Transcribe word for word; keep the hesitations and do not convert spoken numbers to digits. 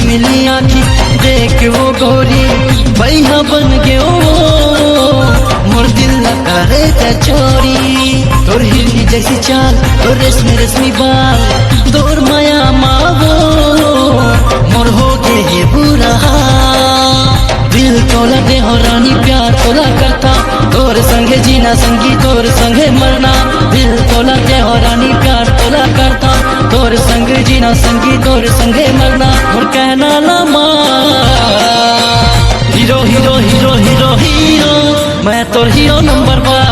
मिली आँखी देख के वो गोरी, बइहा बन गे वो, मोर दिल ला करे ते चोरी। तोर हिरनी जैसी चाल, तोर रेशमी रेशमी बाल, तोर मया मा वो, मोर हो गे हे बुरा हाल। दिल तोला दे हो रानी, प्यार तोला करता, तोर संगे जीना संगी, तोर संगे मरना। दिल तोला दे हो रानी, प्यार तोला करता, तोर संगे जीना संगी, तोर संगे मरना। मोर कहना ला मान, hero hero hero hero hero, मैं तोर हीरो नंबर वन।